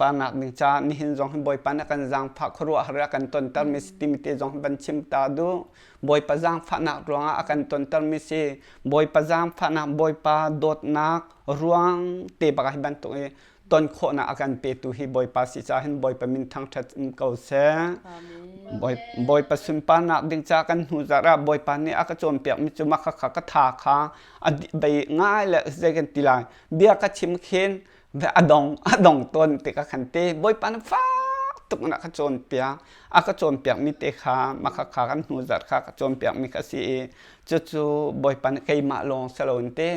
Parnak ding caah nihin zong hi Bawipa nih a kan zaangfah khuaruahhar a kan tontermi si timi te zong hi van chim ta duh. Bawipa zaangfahnak ruangah a kan tontermi si. Bawipa zaangfahnak, Bawipa dawtnak ruang te bak ah hi bantuk i ton khawhnak a kan petu hi Bawipa si caah hin Bawipa min thangṭhat um ko seh. Bawipa sunparnak ding caah kan hnu zarh ah Bawipa nih a ka cawnpiakmi cu mah khakha ka tha kha a bei ngai le zei kan ti lai. Bia ka chim khin a dong a dong tawn ti ka khan te bawipa na fak tuk na ka cawnpiak a ka cawnpiak mi te kha makha kha kan hnu zarh kha ka cawnpiak mi kha si i cucu bawipa nih keimah lawng si loin te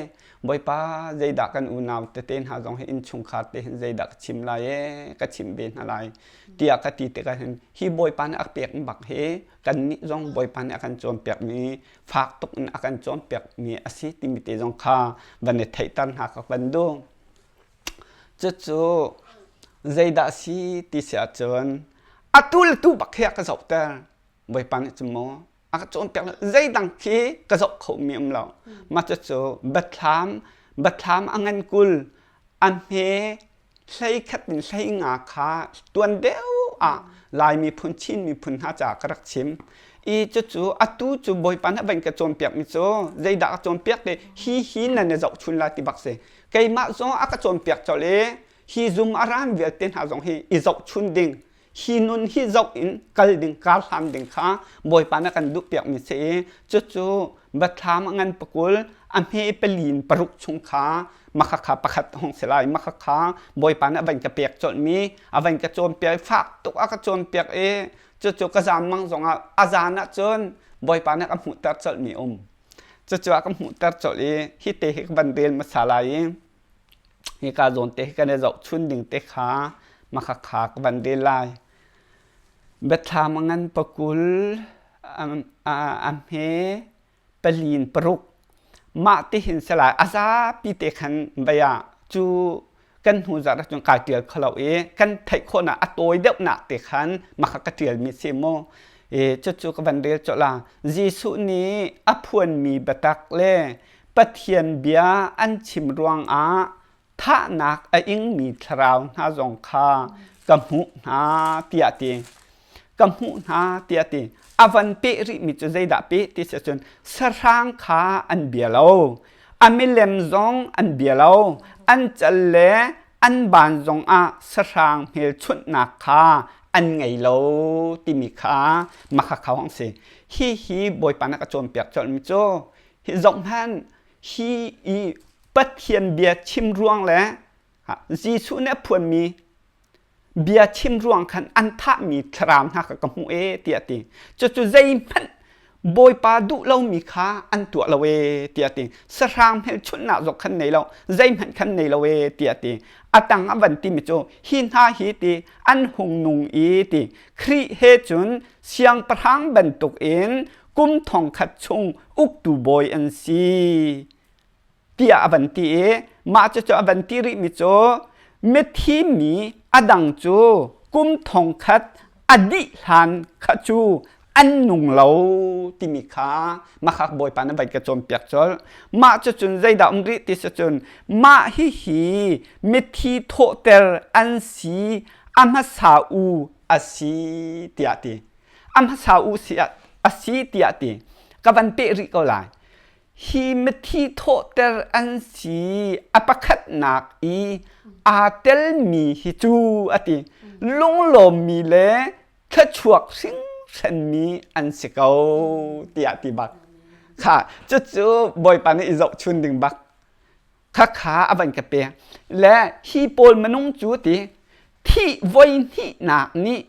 bawipa zeidah kan unau tete hna zong hi innchungkhar te hin zeidah ka chim lai e ka chim ve hna lai tiah ka ti tikah hin hi bawipa nih a pek bak hi kannih zong bawipa nih a kan cawnpiak mi fak tuk in a kan cawnpiak mi a si timi te zong kha van i theihter hna ka van duh. Cucu zeidah a si ti si ahcun atu le tu bak hi a ka zohter. Bawipa nih cun maw a ka cawnpiak lo zeidang khi ka zoh khomi um lo. Mah cucu biathlam biathlam a ngan 20 a hme 11 in 15 kha tuan deuh ah Lai miphun Chin miphun hna caah ka rak chim. I cucu atu cu Bawipa nih a van ka cawnpiakmi cu zeidah a cawnpiak ti hi hi nan i zohchun lai ti bak si. Keimah zong a ka cawnpiak colh i hi zum a ran vialte hna zong hi i zohchun ding hi nun hi zoh in kal ding kar hlan ding kha Bawipa nih a kan duhpiakmi si i cucu biathlam a ngan pakul a hme palin paruk chung kha makhakha pakhat hong si lai makhakha Bawipa nih a van ka pek colhmi a van ka cawnpiak i fak tuk a ka cawnpiak i cucu ka zan mang zongah a zan ahcun Bawipa nih a hmuhter colhmi um cucu a ka hmuhter colh i hi te hi ka van rel hmasa lai i hika zawn te hi kan i zohchun ding te kha makhakha ka van rel lai biathlam a ngan pakul a hme palin paruk mah ti hin si lai a zapi te khan vei ah cu kan hnu zarh ahcun kai ṭial kho lo i kan theih khawhnak a tawi deuhnak te khan mah ka ṭialmi si mu i cucu ka van rel colh la Jesuh nih a phuanmi biatak le Pathian bia an chim ruangah thahnak a ingmi thlarau hna zong kha ka hmuh hna tiah ti ka hmuh hna tiah ti a van peh rihmi cu zeidah peh ti si cun sahrang kha an bia lo a milem zong an bia lo an cal le an ban zongah sahrang hmelchunhnak kha an ngei lo timi kha makha hong si hi hi bawipa na ka cawnpiak colhmi cu hi zohhmanh hi i Pathian bia chim ruang le Jesuh nih a phuanmi bia chim ruang khan an thahmi thlarau hna kha ka hmuh ee tiah a ti. Cucu zeihmanh Bawipa duh lomi kha an tuah lo ee tiah a ti. Sahrang hmelchunhnak zong khan nei lo, zeihmanh khan nei lo ee tiah a ti. A tang a van timi cu hi hna hi ti an hung nung i ti Khrih he cun siangpahrang bantukin kum thongkhat chung uktu bawi an si. tiah a van ti i mah cucu a van ti rihmi cu mithi mi a dang cu kum thongkhat a dih hlan kha cu an nung lo timi kha makhak bawipa na vai ka cawnpiak colh mah cucun zeidah um rih ti si cun mah hihi mithi thawhter an si a hmasa u a si tiah ti a hmasa u si a si tiah ti ka van peh rih ko lai Hi mithi thawhter an si a pakhatnak i aa telmi hi cu a ti lunglawmmi le thluachuak hringhranmi an si ko tiah ti bak kha cucu Bawipa nih i zohchun ding bak khakha a van ka pek le hi pawl minung cu ti thih voi hnihnak nih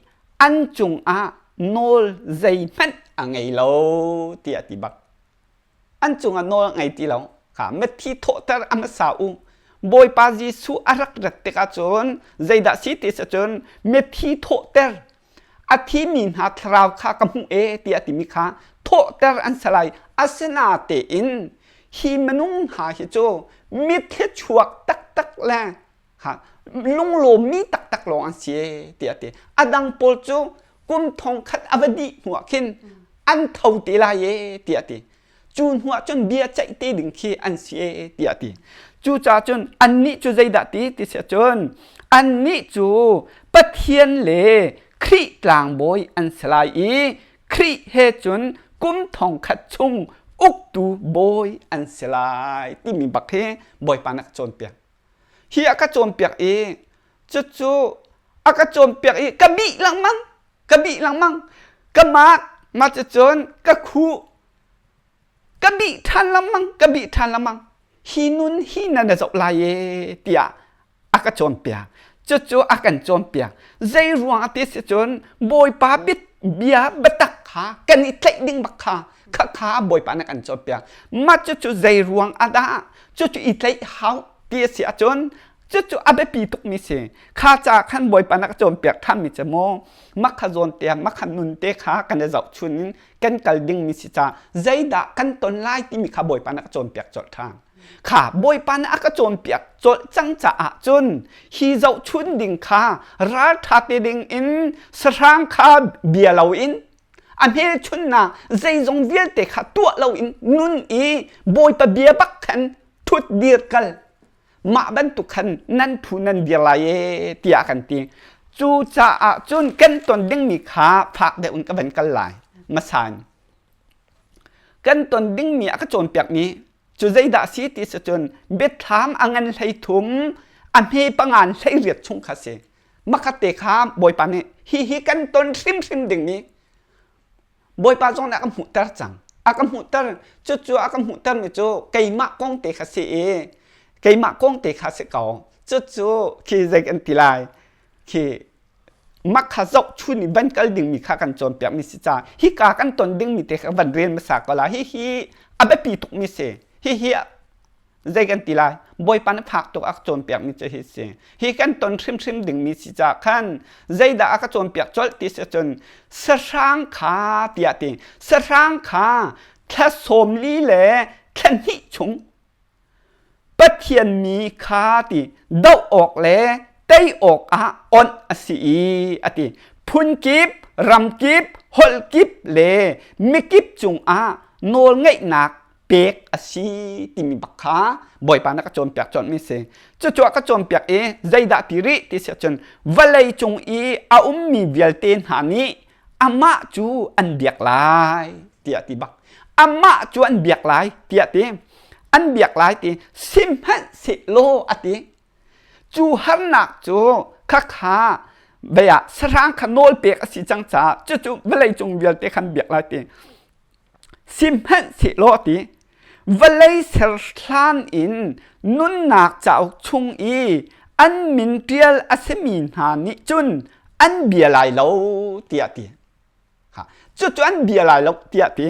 an cungah nawl zeihmanh a ngei lo tiah ti bak an cungah nawl ngei ti lo kha mithi thawhter a hmasa u Bawipa Jesuh a rak rat tikah cun zeidah si ti si cun mithi thawhter a thimi hna thlarau kha ka hmuh e tiah timi kha thawhter an si lai asinatein hi minung hna hi cu mitthli chuak taktak le ha lunglawmmi taktak lawng an si e tiah ti a dang pawl cu kum thong khat a va dih hnuah khin an tho te lai e tiah ti cu hnuah cun bia ceih te ding khi an si e tiah ti cucaah cun annih cu zeidah ti ti si cun. Annih cu Pathian le Khrih tlangbawi an si lai i Khrih he cun kum thongkhat chung uktu bawi an si lai timi bak hi Bawipa nih a ka cawnpiak. Hi a ka cawnpiak i cucu a ka cawnpiak i ka bih lengmang, ka bih lengmang, ka mak, mah cucun ka khuh, ka bih ṭhan lengmang, ka bih ṭhan lengmang. Hi nun hi na na zoh lai e tiah a ka cawnpiak. Cucu a kan cawnpiak. Zei ruang ti si cun Bawipa bia biatak kha kan i tlaih ding bak kha kha kha Bawipa nih a kan cawnpiak. Mah cucu zei ruang ah dah cucu i tlaih hau ti a si ahcun cucu a biapi tukmi si. Kha ca khan Bawipa nih a ka cawnpiak ṭhanmi cu maw mah kha zawn te mah kha nun te kha kan i zohchun in kan kal dingmi si caah zeidah kan ton lai timi kha Bawipa nih a ka cawnpiak colh ṭhan. Kha Bawipa nih a ka cawnpiak colh cang caah cun hi zohchun ding kha ralṭha te ding in sahrang kha bia loin a hmelchunnak zeizong vialte kha tuah loin nun i Bawipa bia bak khan ṭhut dir kal mah bantuk khan nan phu nan dir lai e tiah kan ti. Cucaah cun kan ton dingmi kha fak deuh in ka van kal lai. Masan kan ton dingmi a ka cawnpiakmi cu zeidah si ti si cun biathlam a ngan 13 a hme pangan 18 chung kha si. Makhat te kha Bawipa nih hi hi kan ton hrimhrim dingmi Bawipa zong nih a ka hmuhter cang. A ka hmuhter. Cucu a ka hmuhtermi cu keimah kong te kha si i keimah kong te kha si ko. Cucu khi zei kan ti lai. Khi mak kha zohchun i van kal dingmi kha kan cawnpiakmi si caah hika kan ton dingmi te kha van rel hmasa ko la. Hihi a biapi tukmi si. Hihi zei kan ti lai Bawipa nih fak tuk a ka cawnpiakmi cu hi si hi kan ton hrimhrim dingmi si caah khan zeidah a ka cawnpiak colh ti si cun sahrang kha tiah ti sahrang kha thla 40 le thla hnih chung Pathian mi kha ti doh awk le tei awk ah onh a si i a ti phun kip ram kip holh kip le mikip cungah nawlngeihnak pek a si timi bak kha Bawipa na ka cawnpiak cawnmi si. Cucu a ka cawnpiak i zeidah ti rih ti si ahcun vawlei cung i a ummi vialte hna nih amah cu an biak lai tiah ti bak. Amah cu an biak lai tiah ti. An biak lai ti sihmanhsehlaw a ti. Cu harnak cu khakha bia sahrang kha nawl pek a si cang caah cucu vawlei cung vialte khan biak lai ti. Sihmanhsehlaw ti vawlei ser hlan in nunnak cauk chung i an min ṭial a simi hna nih cun an bia lai lo tiah ti. Cucu an bia lai lo tiah ti.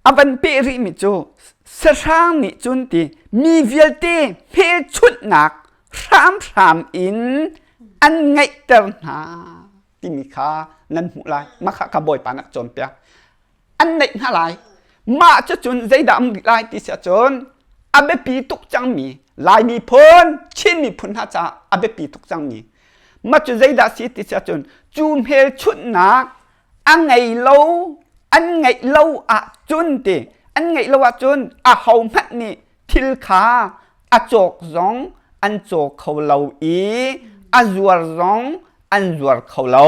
A van peh rihmi cu sahrang nih cun ti mi vialte hmelchunhnak hramhram in an ngeihter hna. Timi kha nan hmuh lai. Mah kha ka Bawipa nak cawnpiak. An neih hna lai. Mah cucun zeidah um rih lai ti si ahcun a biapi tuk cangmi Lai miphun, Chin miphun hna caah a biapi tuk cangmi. Mah cu zeidah si ti si ahcun cu hmelchunhnak a ngei lo, an ngeih lo ahcun ti, an ngeih lo ahcun aho hmanh nih thil kha a cawk zong an caw kho lo i a zuar zong an zuar kho lo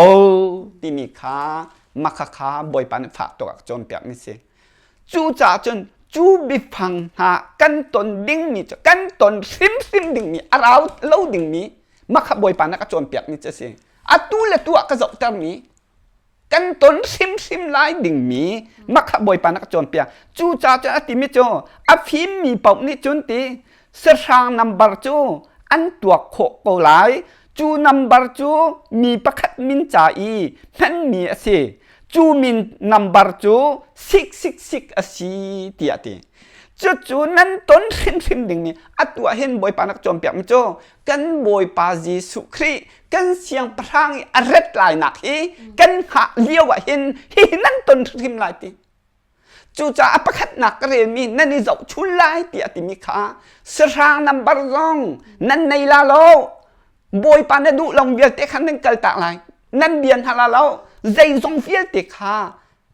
timi kha makha kha Bawipa nih fak tuk a ka cawnpiakmi si. Cucaah cun cu biafang hna kan ton dingmi cu kan ton hrimhrim dingmi a rau lo dingmi makha Bawipa nih a ka cawnpiakmi cu a si. Atu le tu ah ka zohtermi kan ton hrimhrim lai dingmi makha Bawipa na ka cawnpiak. Cucaah cun a timi cu a fimmi paoh nih cun ti sahrang nambar cu an tuak khawh ko lai. Cu nambar cu mi pakhat min ca i hmanmi a si. Cu min nambar cu 666 a si tiah a ti. Cucu nan ton hrimhrim dingmi atu ah hin Bawipa na ka cawnpiakmi cu kan Bawipa Jesuh Khrih kan siangpahrang i a rat lainak hi kan hngah lio ah hin hihi nan ton hrim lai ti. Cucaah a pakhatnak ka relmi nan i zohchun lai tiah timi kha sahrang nambar zong nan nei la lo. Bawipa na duh long vialte khan nan kaltak lai. Nan bia hna la lo. Zeizong vialte kha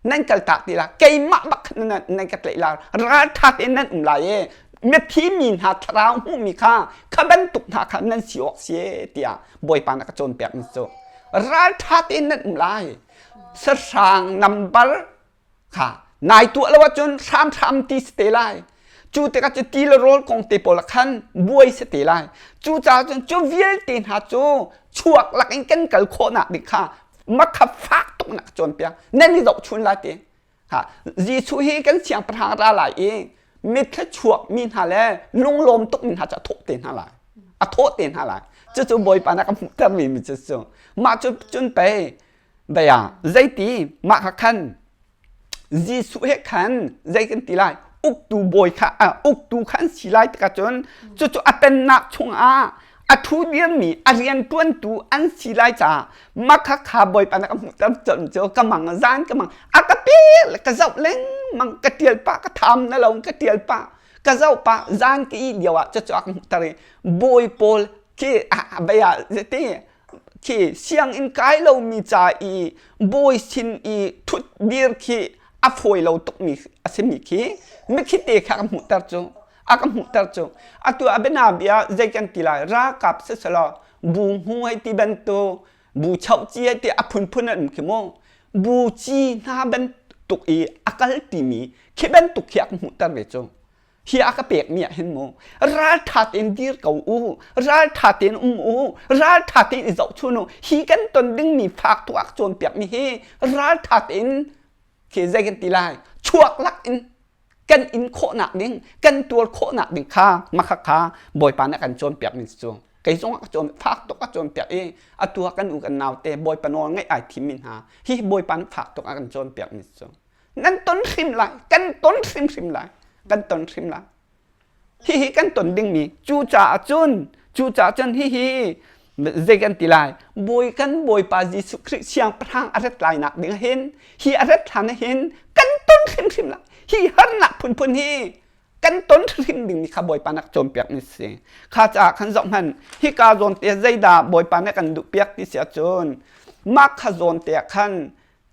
nan kaltak ti la keimah bak khan nan ka tlaih la ralṭha tein nan um lai e. Mithi mi hna thlarau hmuhmi kha kha bantuk hna kha nan si awk si tiah Bawipa na ka cawnpiak mi cu ralṭha tein nan um lai. Sahrang nambar kha nai tuah lo ahcun hramhram ti si te lai. Cu tikah cu ti le rawl kong te pawl ah khan buai si te lai. Cucaah cun cu vialte hna cu chuak lak in kan kal khawhnak ding kha makha fak tuk na ka cawnpiak. Nan i zohchun lai ti. Ha, Jesuh hi kan siangpahrang ra lai i mitthla chuak mi hna le lunglawm tuk mi hna cu a thawh te hna lai. A thawh te hna lai. Cucu Bawipa na ka hmuhter mi mi cu cu. Mah cu cun pei bia zeiti mah kha khan Jesuh he khan zei kan ti lai uktu bawi kha uktu kha an si lai tikah cun cucu a pennak chungah a ṭhu dirmi a rianṭuantu an si lai caah makha kha bawipa na ka hmuhter cun cu ka mang zan ka mang a ka pe le ka zoh lengmang ka ṭial pah ka tham na lo ka ṭial pah ka zoh pah zan ka ih lio ah cucu a ka hmuhter i bawi pawl khi bia ti khi sianginn kai lomi ca i bawi sin i ṭhut dir khi a fawi lo tukmi a simi khi mikhi te kha ka hmuhter cu a ka hmuhter cu atu a biana bia zei kan ti lai ralkap siselaw bu hmu hei ti bantuk bu choh ci hei ti a phunphun an um khi mu bu ci hna bantuk i a kal timi khi bantuk khi a ka hmuhter ve cu hi a ka pek mi ah hin mu raltha tein dir ko u raltha tein um u raltha tein i zohchun u hi kan ton dingmi fak tuak cawnpiak mi hi raltha tein khi zei kan ti lai chuak lak in kan in khawhnak ding kan tuar khawhnak ding kha makha kha bawipa nih a kan cawnpiak mi cu kei zong a cawn fak tuk a cawnpiak i atu ah kan u kan nau te bawipa nawl ngaih ai thim mi hna hi bawipa nih fak tuk a kan cawnpiak mi cu nan ton hrim lai kan ton hrimhrim lai kan ton hrim lai Hihi kan ton dingmi cucaah cun cucaah cun hihi zei kan ti lai bawi kan bawipa Jesuh Khrih siangpahrang a rat lai nak ding hin hi a rat hlan hin kan ton hrimhrim lai hi harnak phunphun hi kan ton hrim ding mi kha bawipa nak cawnpiak mi si kha caah khan zoh hmanh hika zawn te zeidah bawipa nih kan duh piak ti si ahcun mah kha zawn te ah khan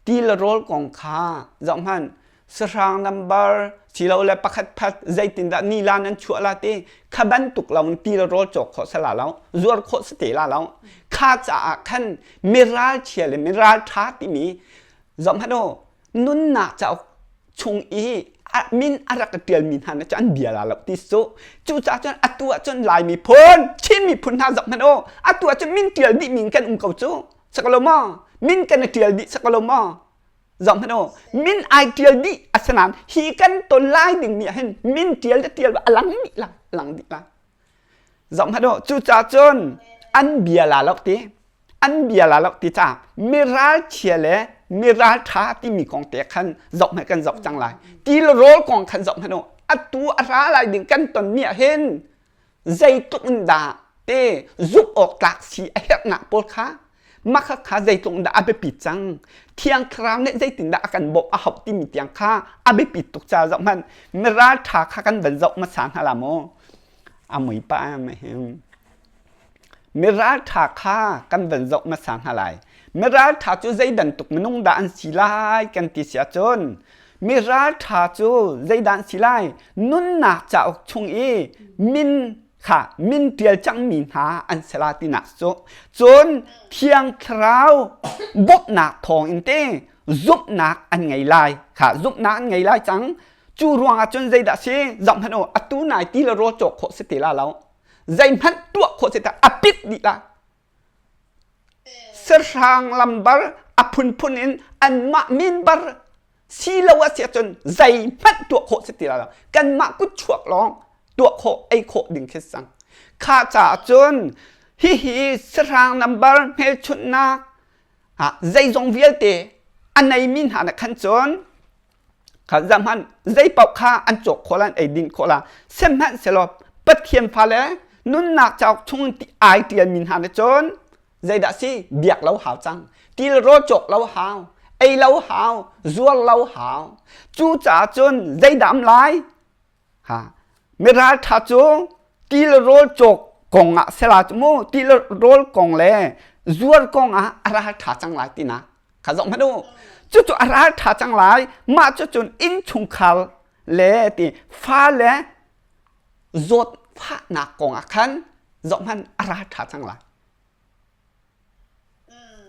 Ti le rawl kong kha zohhmanh sahrang nambar silole pakhat phat zeitindah nila nan chuah la ti kha bantuk lo in ti le rawl cawk khawh si la lo zuar khawh si te la lo kha caah khan miral chia le miral ṭha timi zohhmanh u nunnak cauk chung i min a rak ṭialmi hna nih cun an bia la lo ti su cucaah cun atu ah cun Lai miphun Chin miphun hna zohhmanh u atu ah cun min ṭial dih mi kan um ko cu Sak lo maw? Min kan i ṭial dih sak lo maw? Zoh hmanh u, min ai ṭial dih asinain hi kan ton lai dingmi ah hin min ṭial le ṭial a lang dih lang, lang dih lai. Zoh hmanh u, cucaah cun an bia la lo ti, an bia la lo ti caah miral chia le miral ṭha timi kong te khan zoh hmanh kan zoh cang lai. Ti le rawl kong khan zoh hmanh u, atu a ra lai ding kan tonmi ah hin zeitluk in dah te zumh awk tlak si a herhnak pawl kha mah kha zeitluk in dah a biapit cang thiang thlarau nih zeitindah a kan bawmh a hauh timi tiang kha a biapit tuk ca zoh hmanh miral ṭha kha kan van zoh hmasa hna la maw a mui pa miral ṭha kha kan van zoh hmasa hna lai miral ṭha cu zei bantuk minung dah an si lai kan ti si ahcun Mi ralṭha cu zeidah an si lai? Nunnak cauk chung i min kha min ṭial cangmi hna an si la tinak cu. Cun Thiang Thlarau bawmhnak thawngin te zumhnak an ngei lai. Kha zumhnak an ngei lai cang. Cu ruangah cun zeidah si? Zohhmanh u, atu nai ti le rawl cawk khawh si ti la lo. Zeihmanh tuah khawh si ta a pit dih la. Sahrang lambar a phunphun in anmah min bar si lo a si ahcun zeihmanh tuah khawh si ti lai lo. Kanmah kutchuak lawng tuah khawh ei khawh ding khi si cang. Kha caah cun hihi sahrang nambar hmelchunhnak ah zeizong vialte a neimi hna nih khan cun Kha hmanh zeipaoh kha an cawk khawh la an eidin khawh la sihmanhsehlaw Pathian fale nunnak cauk chung ti ai ṭialmi hna nih cun zeidah si biak lo hau cang til rawl cawk lo hau ei lo hau zuar lo hau cucaah cun zeidah am lai Ha miralṭha cu ti le rawl cawk kong ah sela cu mu ti le rawl kong le zuar kong ah a ralṭha cang lai tinak kha zoh hmanh u. Cucu a ralṭha cang lai. Mah cucun innchungkhar le ti fale. Zawtfahnak kong ah khan zohhmanh a ral ṭha cang lai.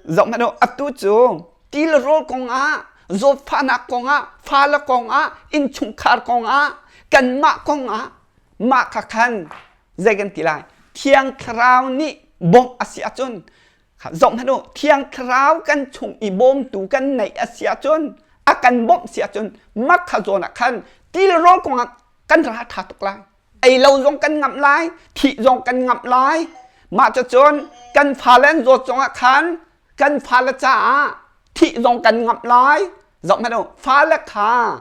Zohhmanh u, atu cu ti le rawl kong ah, zawtfahnak kong ah, fale kong ah, innchungkhar kong ah, kanmah kong ah, mah kha khan zei kan ti lai? Thiang Thlarau nih bawmh a si ahcun zohhmanh u, Thiang Thlarau kan chung i bawmtu kan neih a si ahcun, a kan bawmh si ahcun, mah kha zawn ah khan ti le rawl kong ah kan ral ṭha tuk lai. Ei lo zong kan ngamh lai, thih zong kan ngamh lai. Mah cucun kan fale an zawt zongah khan kan fale caah thih zong kan ngamh lai. Zohhmanh u, fale kha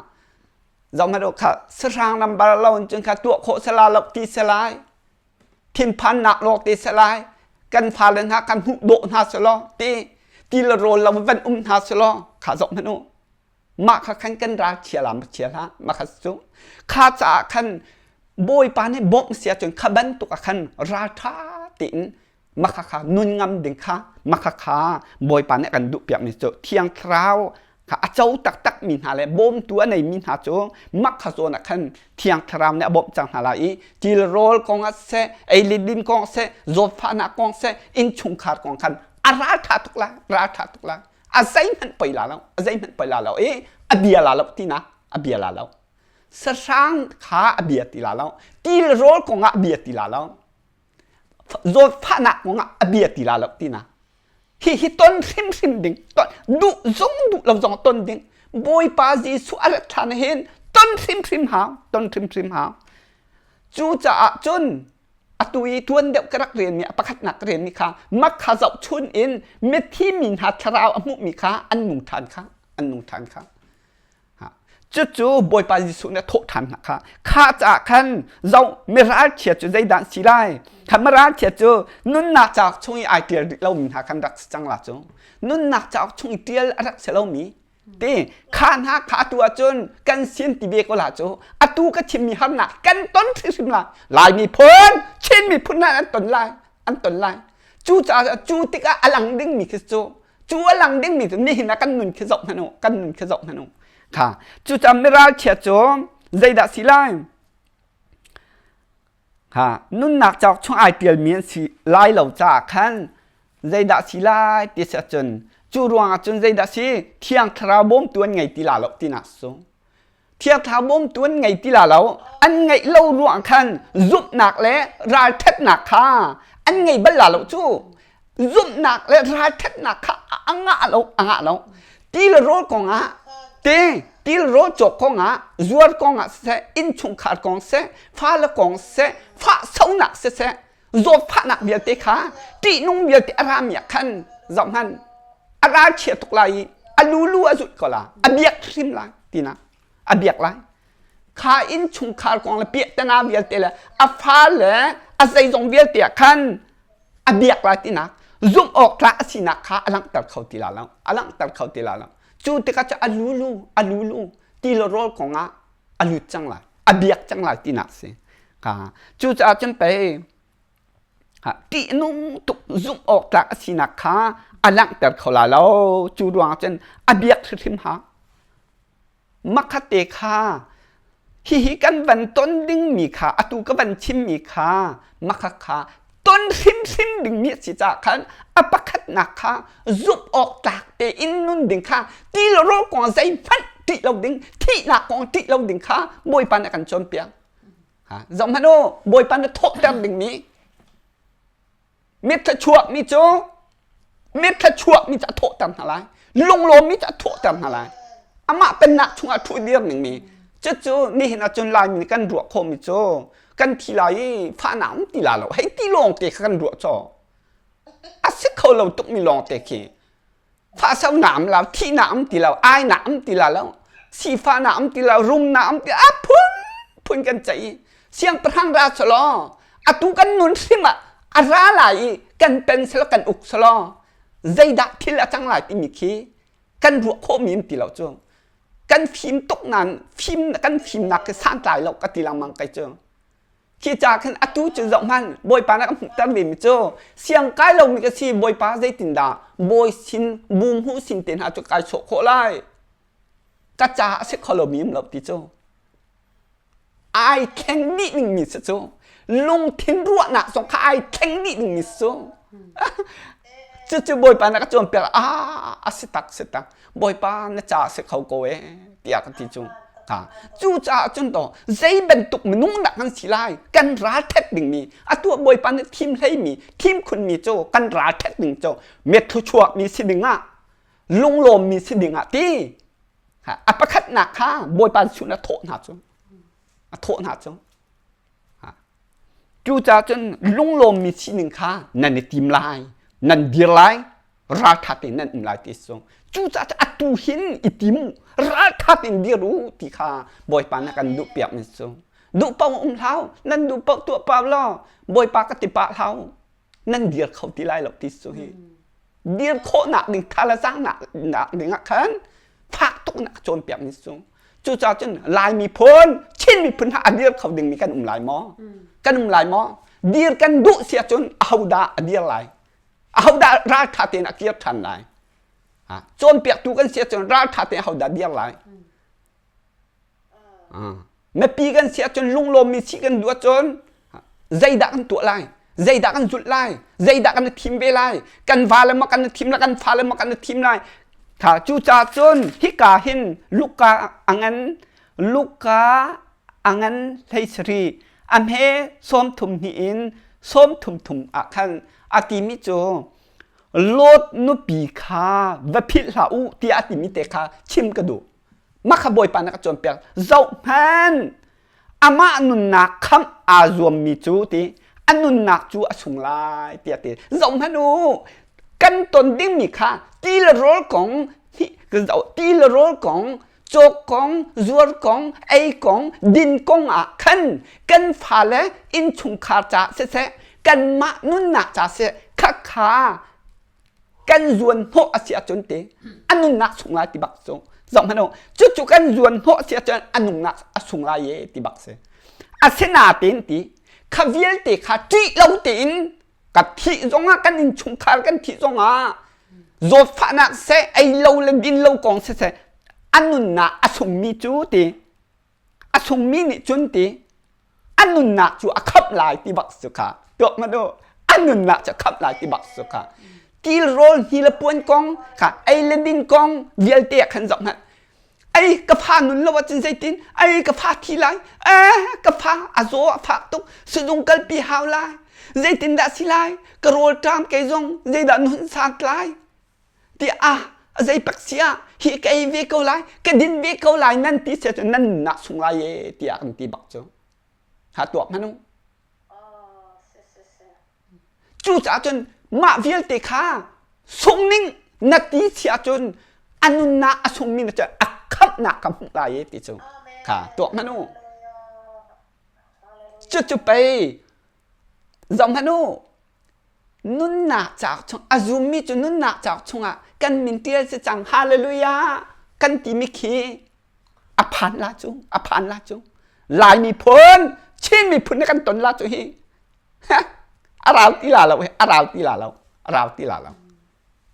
zohhmanh u kha sahrang lambar lo in cun kha tuah khawh sala lo ti si lai. Thinphannak lawng ti si lai. Kan fale hna kan hmuh dawh hna selaw ti ti le rawl lo van um hna selaw kha zohhmanh u. Mah kha khan kan ral chia lam chia hlah mah kha cu kha caah khan Bawipa nih bawmh si ahcun kha bantuk ah khan ralṭha tein mah kha kha nun ngam ding kha mah kha kha Bawipa nih a kan duhpiakmi cu Thiang Thlarau kha a co taktakmi hna le bawmtu a neimi hna cu mah kha zawn ah khan Thiang Thlarau nih a bawmh cang hna lai i tilrawl kong ah siseh ei le din kong siseh zawtfahnak kong siseh innchungkhar kong khan a ralṭha tuk lai ralṭha tuk lai a zeihmanh poi la lo a zeihmanh poi la lo i a bia la lo tinak a bia la lo sahrang kha a bia ti la lo til rawl kongah a bia ti la lo zawtfahnak kongah a bia ti la lo tinak hi hi ton hrimhrim ding ton duh zong duh lo zong ton ding Bawipa Jesuh a rat ṭhan hin ton hrimhrim hau ton hrimhrim hau cucaah cun atu i tuan deuh ka rak rianmi a pakhatnak ka rianmi kha mak kha zohchun in mithi mi hna thlarau a hmuhmi kha an nung ṭhan kha an nung ṭhan kha cucu Bawipa Jesuh nih a thawh ṭhan hna kha kha caah khan zoh miralchia cu zeidah si lai kha miralchia cu nunnak cauk chung i ai ṭial rih lomi hna khan rak si cang la cu nunnak cauk chung i ṭial a rak si lomi Ti kha hna kha atu ahcun kan sin ti ve ko la cu atu ka chimmi harnak kan ton hrimhrim lai Lai miphun Chin miphun hna an ton lai an ton lai cu caah cu tikah a lang dingmi khi cu cu a lang dingmi cu nihin ah kan nun khi zoh hmanh u kan nun khi zoh hmanh u kha cucaah miralchia cu zeidah si lai Ha, nunnak cauk chung ai ṭialmi an si lai lo caah khan zeidah si lai ti si ahcun cu ruangah cun zeidah si Thiang Thlarau bawmtu an ngei ti la lo tinak cu. Thiang Thlarau bawmtu an ngei ti la lo. An ngeih lo ruang khan zumhnak le ralṭhatnak kha an ngei bal la lo cu. Zumhnak le ralṭhatnak kha a ngah lo, a ngah lo. Ti le rawl kongah te ti le rawl cawk kongah zuar kongah siseh innchungkhar kong siseh fale kong siseh fahsonak siseh zawtfahnak vialte kha ṭihnung vialte a rami ah khan zohhmanh a ralchia tuk lai i a lulu a zulh ko la a biak hrim lai tinak a biak lai kha innchungkhar kong le piahtana vialte le a fale a zeizong vialte ah khan a biak lai tinak zumh awk tlak a sinak kha a langhter kho ti la lo a langhter kho ti la lo cu tikah cu a lulu a lulu ti le rawl kong ah a lut cang lai a biak cang lai tinak si ka cucaah cun pei ṭihnung tuk zumh awk tlak a sinak kha a langhter kho la lo cu ruangah cun a biak hrimhrim ha Makhatte kha hihi kan van ton dingmi kha atu ka van chimmi kha makha kha ton hrimhrim dingmi a si caah khan a pakhatnak kha zumh awk tlak tein nun ding kha ti le rawl kong zeihmanh ṭih lo ding thihnak kong ṭih lo ding kha Bawipa nih a kan cawnpiak. Zohhmanh u Bawipa nih thawhter dingmi Mitthla cu mitthla chuakmi cu a thawhter hna lai. Lunglawmmi cu a thawhter hna lai. Amah pennak chungah ṭhu dir ningmi cucu nihin ahcun Laimi nih kan ruah khawhmi cu kan thi lai i fahnak um ti la lo hei ti lawng te kha kan ruah caw. A si kho lo tukmi lawng te khi Fahsonak um lo, thihnak um ti lo, ainak um ti lo, sifahnak um ti lo, rumnak um ti a phunphun kan ceih i siangpahrang ra selaw atu kan nun hrim ah a ra lai i kan pen selaw kan uk selaw zeidah thil a cang lai timi khi kan ruah khawhmi um ti lo cu kan fim tuk nain fim kan fimnak khi santlai lo ka ti lengmang kai cu Khi ca khan atu cu zohhmanh Bawipa na ka hmuhter vemi cu siang kai lomi ka si Bawipa zeitindah bawi sin bu hmu sin te hna cu kai sawh khawh lai ka ca a si kho lomi um lo ti cu. Ai thleng dih dingmi si cu. Lungthin ruahnak zong kha ai thleng dih dingmi si cu. Cucu Bawipa na ka cawnpiak ah a si tak si tak. Bawipa na ca si kho ko ee tiah ka ti cu. Ha. Cucaah cun to zei bantuk minung dah kan si lai kan ralthat dingmi atu Bawipa nih thim hleimi thim khunmi cu kan ralthat ding cu methuchuakmi si ding ah lunglawmmi si ding ah ti a pakhatnak kha Bawipa chun a thawh hna cu a thawh hna cu cucaah cun lunglawmmi sining kha nan i tim lai nan dir lai ralṭha tein nan um lai ti cu cucaah cun atu hin i tim u ralṭha tein dir u ti kha Bawipa nih kan duh piak mi cu duh paoh um hlah nan duh paoh tuah pah law Bawipa ka ti pah hlah nan dir kho ti lai lo ti cu hi dir khawhnak ding thalazang nak ding ah khan fak tuk nak cawnpiak mi cu cucaah cun Lai miphun Chin miphun ha a dir kho ding mi kan um lai maw kan um lai maw dir kan duh si ahcun ahodah a dir lai ahodah raltha tein a kir ṭhan lai cawnpiaktu kan si ahcun raltha tein ahodah dir lai Mipi kan si ahcun lunglawmmi si kan duh ahcun zeidah kan tuah lai? Zeidah kan zulh lai? Zeidah kan i thim ve lai? Kan vale maw kan i thim lai? Kan fale maw kan i thim lai? Kha cucaah cun hika hin Luka a ngan Luka a ngan 13 a hme 33 in 33 ah khan a timi cu Lot nupi kha va philh hlah u tiah a timi te kha chim ka duh. Mah kha Bawipa nih a ka cawnpiak. Zohhmanh, amah nunnak khamh aa zuammi cu ti a nunnak cu a sung lai tiah ti. Zohhmanh u, kan ton dingmi kha ti le rawl kong, ti le rawl kong, cawk kong, zuar kong, ei kong, din kong ah khan kan fale innchungkhar caah siseh, kanmah nunnak caah siseh, khakha kan zuan hnawh a si ahcun te a nunnak sung lai ti bak cu zoh hmanh u cucu kan zuan hnawh a si ahcun a nunnak a sung lai e ti bak si asinain ti kha vialte kha ṭih lo tein ka thih zongah kan innchungkhar kan thih zongah zawtfahnak seh ei lo le din lo kong siseh a nunnak a sungmi cu ti a sungmi nih cun ti a nunnak cu a khamh lai ti bak cu kha tuak hmanh u a nunnak cu a khamh lai ti bak cu kha til rawl hni le puan kong kha ei le din kong vialte ah khan zoh hmanh ei ka fa nun lo ahcun zeitin ei ka fa thi lai eh ka fa a zaw a fak tuk sizung kalpi hau lai zeitin dah si lai ka rawl ṭam kei zong zeidah nun sant lai tiah ah a zei pak si ah hi ka ei ve ko lai ka din ve ko lai nan ti sia cu nan nunnak sung lai e tiah kan ti bak cu ha tuak hmanh u cucaah cun mah vialte kha sung ning na ti sia cun a nunnak a sungmi na cu a khamhnak ka hmuh lai e ti cu kha tuak hmanh u cucu pei zoh hmanh u Nunnak cauk chung a zummi cu nunnak cauk chungah kan min ṭial si cang hallelujah kan timi khi a phan la cu a phan la cu Lai miphun Chin miphun nih kan ton la cu hi a rau ti la lo a rau ti la lo a rau ti la lo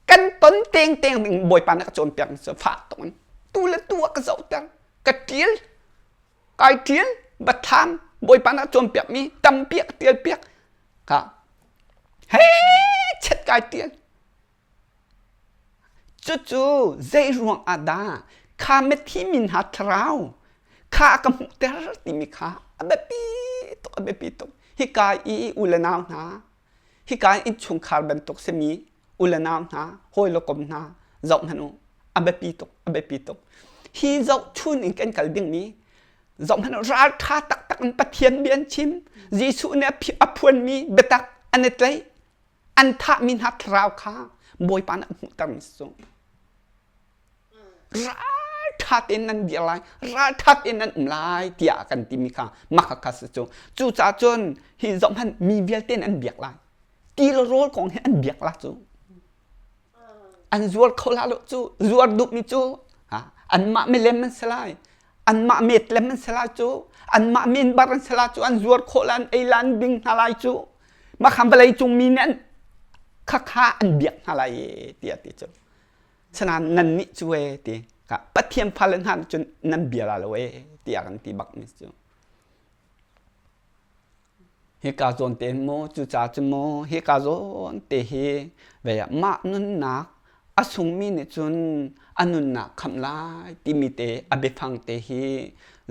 kan ton teng teng ding Bawipa nih ka cawnpiak cu fah tuk in tu le tu a ka zohter ka ṭial kai ṭial bathlam Bawipa nih a cawnpiakmi tampi a ka ṭialpiak Ka he chet kai tial. Cucu zei ruang ah dah kha mithi min ha thlarau kha a ka hmuhter timi kha a biapi tuk a biapi tuk. Hika i u le nau hna, hika innchungkhar bantuk simi u le nau hna, hawi le kom hna zoh hmanh u. A biapi tuk, a biapi tuk. Hi zohchun in kan kal dingmi zohhmanh ralṭha taktak in Pathian bia an chim Jesuh nih a phuanmi biatak an i tlaih an thahmi hna thlarau kha Bawipa nih a hmuhtermi si cu ralṭha tein nan dir lai ralṭha tein nan um lai tiah kan timi kha mah kha si cu cucaah cun hi zohhmanh mi vialte an biak lai ti le rawl kong hi an biak la cu an zuar kho la lo cu zuar duhmi cu anmah milem an si lai anmah metlem an si lai cu anmah menbar an si lai cu an zuar khawh lai an ei lai an ding hna lai cu mah khan vawlei cung mi nih an khakha an biak hna lai e tiah ti cu sanain nan nih cu e ti ka pathian fale hna cun nan bia la lo e tiah kan ti bak mi cu. Hika zawn te maw cuca cu maw hika zawn te hi vei ah mah nunnak a sungmi nih cun a nunnak khamh lai timi te a biafang te hi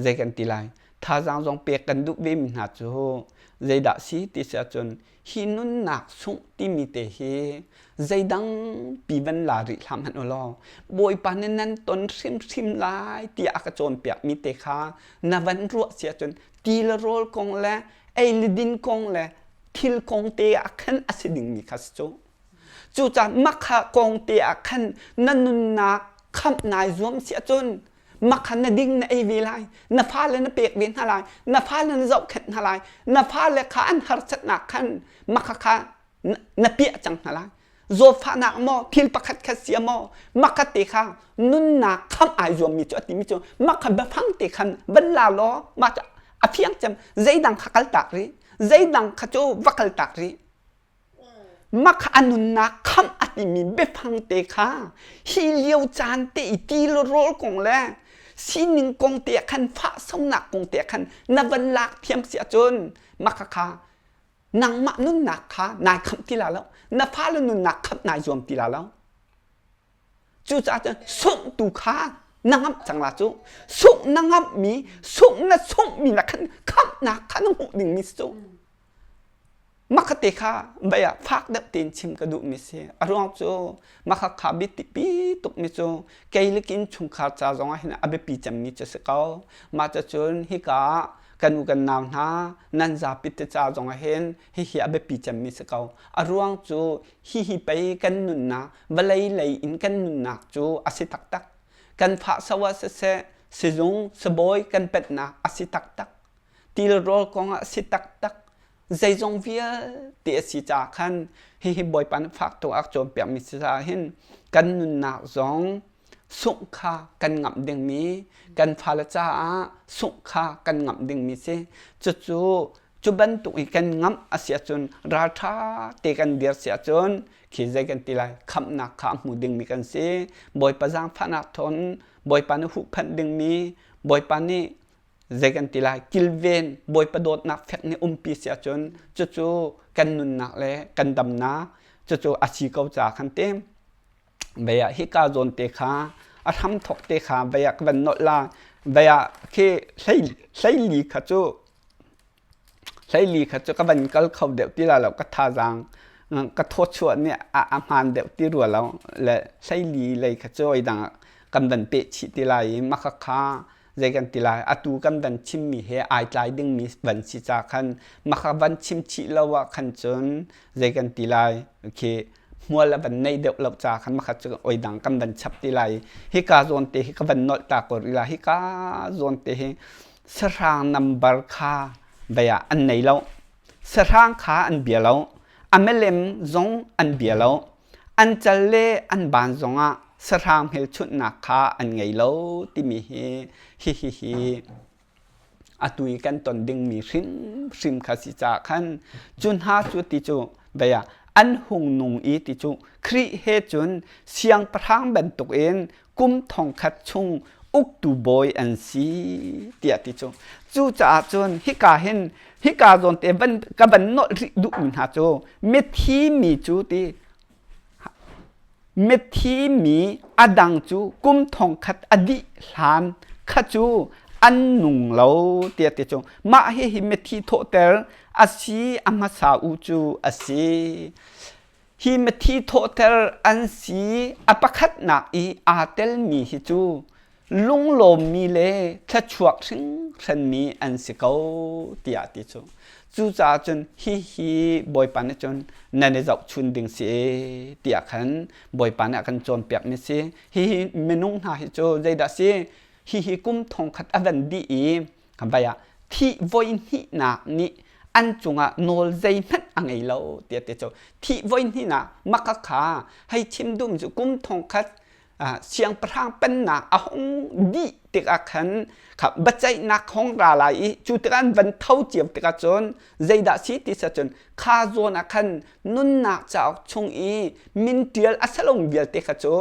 zei kan ti lai thazaang zong pek kan duh ve mi hna cu zeidah si ti si ahcun hi nunnak sungh timi te hi zeidang pi van la rih hlah hmanh u law Bawipa nih nan ton hrimhrim lai tiah a ka cawnpiak mi te kha na van ruah si ahcun ti le rawl kong le ei le din kong le thil kong te ah khan a si dingmi kha si cu. Cucaah makha kong te ah khan na nunnak khamh nai zuam si ahcun makha na ding na ei ve lai, na fale na pek ve hna lai, na fale na zohkhenh hna lai, na fale kha an harsatnak khan makha kha na piah cang hna lai. Zawtfahnak maw thil pakhat khat si maw makha te kha nunnak khamh ai zuammi cu a timi cu makha biafang te khan van la law mah cu a fiang cem zeidang kha kal tak rih zeidang kha cu va kal tak rih makha a nunnak khamh a timi biafang te kha hi lio caan te i ti le rawl kong le sining kong te ah khan fahsonak kong te ah khan na van lak thiam si ahcun makha kha nangmah nunnak kha nai khamh ti la lo na fale nunnak khamh nai zuam ti la lo cucaah cun sungh tu kha na ngamh cang la cu sungh na ngamhmi sungh na sunghmi na khan khamhnak kha na hmuh dingmi si cu Makhate kha bei ah fak deuh tein chim ka duhmi si. A ruang cu makha kha biapi tukmi cu kei le kin chungkhar ca zong ah hin a biapi cemmi cu si ko. Mah cacun hika ah kan u kan nau hna nan zapi te ca zong ah hin hihi a biapi cemmi si ko. A ruang cu hihi pei kan nunnak vawlei lei in kan nunnak cu a si taktak. Kan fahso ah siseh, sizung, sibawi kan penhnak a si taktak. Tilrawl kong ah a si taktak. Zeizong vialte a si caah khan hihi Bawipa nih fak tuk a cawnpiakmi si caah hin kan nunnak zong sungh kha kan ngamh dingmi kan fale caah sungh kha kan ngamh dingmi si. Cucu cu bantuk i kan ngamh a si ahcun ralṭha te kan dir si ahcun khi zei kan ti lai khamhnak kha a hmu dingmi kan si. Bawipa zaangfahnak thawng Bawipa nih huhphenh dingmi Bawipa nih zei kan ti lai kilven bawipa dawtnak fek nih umpi si ahcun cucu kan nunnak le kan damnak cucu a si ko ca khan te vei ah hika zawn te kha a hram thok te kha vei ah ka van nolh la vei ah khi hlei hleili kha cu hleili kha cu ka van kal kho deuh ti la lo ka thazaang ka thawchuah nih a a hmaan deuh ti rua lo le hleili lei kha cu oi dang kan van peh chih ti lai i mah kha zei kan ti lai atu kan van chimmi he ai tlai dingmi van si ca khan maka van chim chih lo ah khan cun zei kan ti lai khi hmual a van nei deuh lo ca khan makhat cu oi dang kan van chap ti lai hika zawn te hi ka van nolh ta ko rih la hika zawn te hi sahrang number kha vei ah an nei lo sahrang kha an bia lo a milem zong an bia lo An cal le an baan zongah sahrang hmelchunhnak kha an ngei lo timi hi hihi hi atu i kan ton dingmi hrimhrim kha si caah khan cu hna cu ti cu vei ah an hung nung i ti cu Khrih he cun siangpahrang bantukin kum thongkhat chung uktu bawi an si tiah ti cu cucaah cun hika hin hika zawn te van ka van nolh rih duhmi hna cu mithi mi cu ti mithi mi a dang cu kum thongkhat a dih hlan kha cu an nung lo tiah ti cu mah hihi mithi thawhter a si a hmasa u cu a si Hi mithi thawhter an si a pakhatnak i aa telmi hi cu lunglawmmi le thluachuak hringhranmi an si ko tiah ti cu. Cucaah cun hihi Bawipa nih cun nan i zohchun ding si tiah khan Bawipa nih a kan cawnpiakmi si. Hihi minung hna hi cu zeidah si? Hihi kum thongkhat a van dih i vai ah thih voi hnihnak nih an cungah nawl zeihmanh a ngei lo tiah ti cu thih voi hnihnak maka kha hei chim dum cu kum thongkhat siangpahrang pennak a hung dih tikah khan kha biaceihnak hong ra lai i cu tikah an van tho cio tikah cun zeidah si ti sa cun kha zawn ah khan nunnak cauk chung i min ṭial a salung vialte kha cu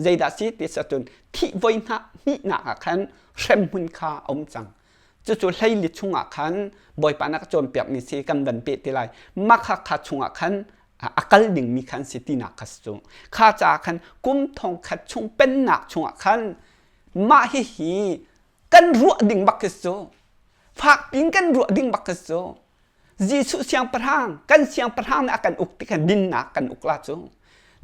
zeidah si ti sa cun thih voi hnihnak ah khan hremhmun kha a um cang. Cucu hleili chungah khan Bawipa na ka cawnpiakmi si kan van peh te lai. Mah kha kha chungah khan a kal dingmi khan si tinak kha si cu. Kha caah khan kum thong khat chung pennak chungah khan mah hihi kan ruah ding bak khi si cu. Fak piin kan ruah ding bak khi si cu. Jesuh siangpahrang kan siangpahrang nih a kan uk tikah dinnak kan uk la cu.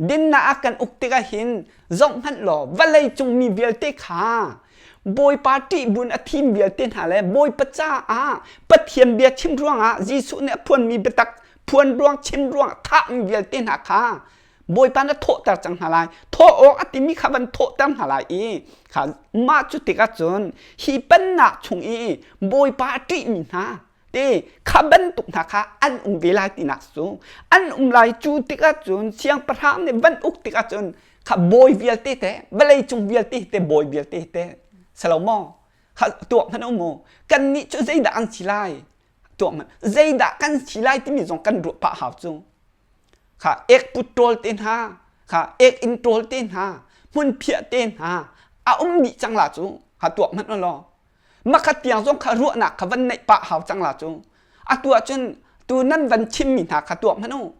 Dinnak a kan uk tikah hin zoh hmanh law vawlei cung mi vialte kha Bawipa ṭih buin a thim vialte hna le Bawipa caah Pathian bia chim ruangah Jesuh nih a phuanmi biatak phuan ruang chim ruang thahmi vialte hna kha Bawipa na thawhter cang hna lai. Thawh awk a timi kha van thawhter hna lai i kha mah cu tikah cun hi pennak chung i Bawipa a ṭihmi hna te kha bantuk hna kha an um ve lai tinak cu an um lai cu tikah cun siangpahrang nih van uk tikah cun kha bawi vialte te vawlei cung vialte te bawi vialte te salo maw kha tuak hmanh um mu kannih cu zeidah an si lai tuak hmanh zeidah kan si lai timi zong kan ruah pah hau cu kha ek put ṭawl te hna kha ek inn ṭawl te hna hmunphiah te hna a um dih cang la cu kha tuak hmanh law Makhat tiang zong kha ruahnak kha van neih pah hau cang la cu. Atu ahcun tu nan van chimmi hna kha tuak hmanh u.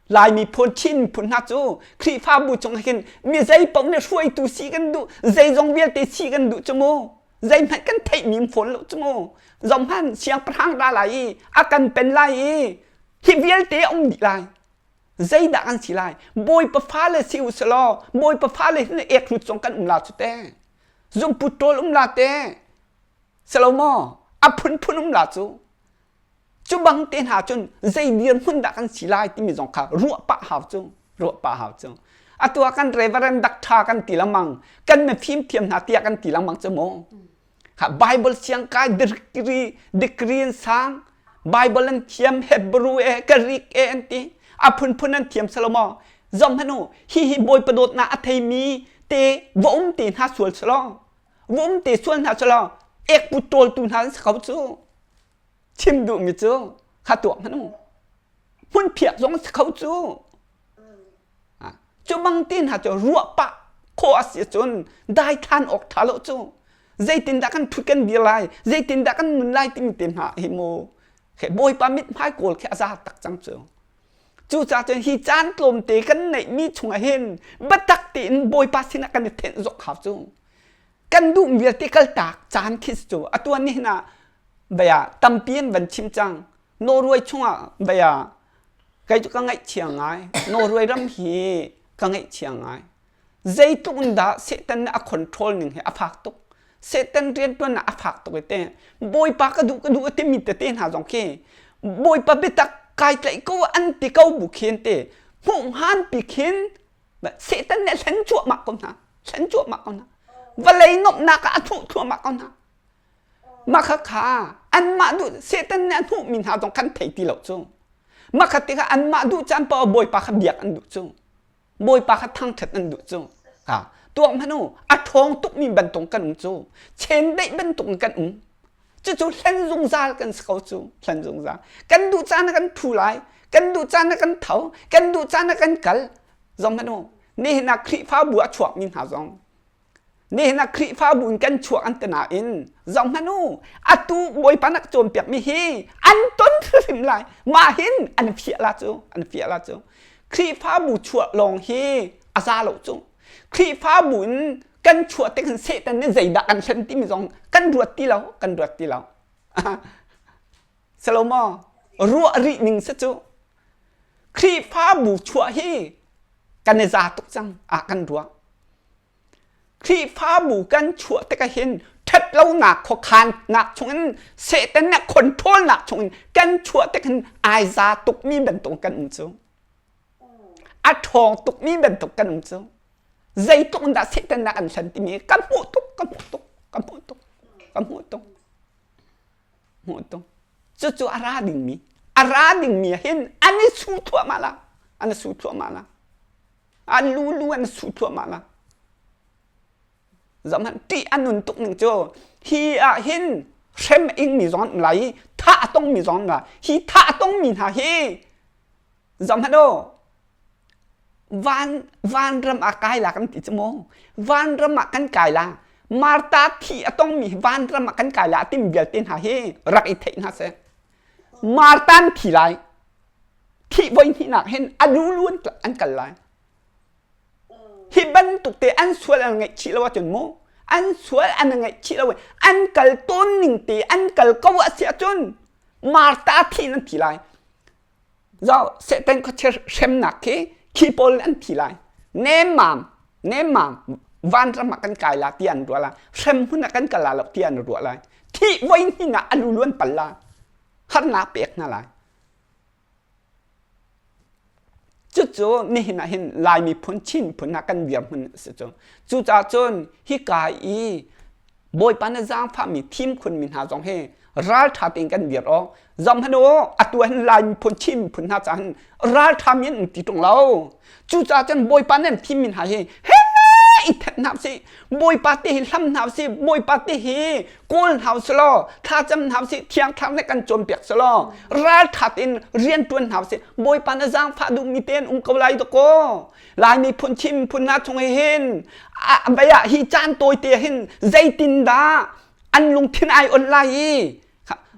Laimi phun Chin miphun hna cu Khrihfabu chung hin mi zei paoh nih hruaitu si kan duh, zeizong vialte si kan duh cu mu. Zeihmanh kan theihmi um fawn lo cu mu. Zohhmanh siangpahrang ra lai i a kan pen lai i hi vialte a um dih lai. Zeidah kan si lai? Bawipa fale si u selaw Bawipa fale hin ekrut zong kan um la cu te. Zungput ṭawl um la te selo maw a phunphun um la cu cu bang te hna cun zei dirhmun dah kan si lai timi zong kha ruah pah hau cu ruah pah hau cu atu ah kan reverend doctor kan ti lengmang kan mifim thiam hna tiah kan ti lengmang cu mu ha bible siang kai degree degree an sang bible an thiam hebrew e greek e an ti a phunphun an thiam selo maw zom hanu hi hi bawipa dawtnak a theimi te va um te hna sual selaw va um te sual hna selaw ek put ṭawltu hna an si kho cu chim duhmi cu kha tuak hmanh u hmunphiak zong si kho cu cu bang te hna cu ruah pah khawh a si cun daithlan awk ṭha lo cu zeitindah kan ṭhut kan dir lai zeitindah kan nun lai timi te hna hi mu bawipa mithmai kawl khi a za tak cang cu Cucaah cun hi caan tlawmte kan neihmi chungah hin biatak tein Bawipa sinah kan i thenh zok hau cu. Kan duh vialte kaltak caan khi cu atuan ni hin ah bia tampi an van chim cang. Norway chungah bia kei cu ka ngaihchia ngai. Norway ram hi ka ngaihchia ngai. Zeitluk in dah Satan nih a control ning hi a fak tuk. Satan rianṭuannak a fak tuk i te Bawipa ka duh ka duh a timi tete hna zong khi Bawipa biatak kai tlaih ko an ti ko bu khin te hmuh hngan pi khin Satan nih a hlen cuahmah ko hna hlen cuahmah ko hna vawlei nuamhnak ah a hnuh thluahmah ko hna mah kha kha anmah duh Satan nih a hnuhmi hna zong kan thei ti lo cu mah kha tikah anmah duh caan paoh Bawipa kha biak an duh cu Bawipa kha thangṭhat an duh cu. Ha, tuak hmanh u, a ṭhawng tukmi bantuk kan um cu. Chendeih bantuk in kan um. Cucu hlen zungzal kan si ko cu. Hlen zungzal. Kan duh caan ah kan ṭhu lai. Kan duh caan ah kan tho. Kan duh caan ah kan kal. Zong hmanh u, nihin ah Khrihfabu a chuakmi hna zong Nihin ah Khrihfabu in kan chuak an ti nain zohhmanh u atu Bawipa nak cawnpiakmi hi an ton hrimhrim lai mah hin an fiah la cu an fiah la cu Khrihfabu chuah lawng hi a za lo cu Khrihfabu in kan chuah tik hin Satan nih zeidah kan hlen timi zong kan ruat ti lo kan ruat ti lo Salomo ruah rih ning si cu Khrihfabu chuah hi kan i za tuk cang ah kan ruah Khrihfabu kan chuah tikah hin ṭhatlonak khuakhannak chungin Satan nih controlnak chungin kan chuah tik hin ai za tukmi bantuk kan um cu. A ṭhawng tukmi bantuk kan um cu. Zeitluk in dah Satan nih an hlen timi ka hmuh tuk, ka hmuh tuk, ka hmuh tuk, ka hmuh tuk, hmuh tuk. Cucu a ra dingmi, a ra dingmi hin an i su thluahmah la, an i su thluahmah la. An lulu an su thluahmah la. Zohhmanh ṭih a nun tuk ning cu hi ah hin hrem a ingmi zong an um lai i thah a tongmi zong an um lai. Hi thah a tongmi hna hi zohhmanh u van vanram ah kai la kan ti cu mu vanram ah kan kai la. Martha thi a tongmi vanram ah kan kai la tim vialte hna hi rak i theih hna seh. Martha an thi lai. Thih voi hnihnak hin a lulu an kal lai. Hi bantuk te an sual an ngaihchih lo ahcun mu an sual an ngaihchih lo an kal tawn ning te an kal ko a si ahcun Martha thi in an thi lai. Zo Satan khuachia hremnak khi khi pawl an thi lai. Nemmam nemmam vanram ah kan kai la ti an ruah la hrem hmun ah kan kal la lo ti an ruah lai. Thih voi hnin ah a lulu an pal la. Harnak pek hna lai. Cucu nihin ah hin Lai miphun Chin phun ah kan dirhmun a si cu. Cucaah cun hika i Bawipa na zaangfahmi thim khunmi hna zong hi ralṭha tein kan dir awk. Zam hmanh u, atu ah hin Lai miphun Chin miphun hna caah hin ralṭha mi an ti ṭung lo. Cucaah cun Bawipa nan thimmi hna hi he i thenh hna usih. Bawipa te hi hlam hna usih. Bawipa te hi kawl hna usih law thlacam hna usih. Thiang Thlarau nih kan cawnpiak sih law ralṭha tein rian ṭuan hna usih. Bawipa na zaangfah duhmi te an um ko lai dakaw. Lai miphun Chin miphun hna chung hi hin vei ah hi caan tawite hin zeitindah an lungthin ai on lai i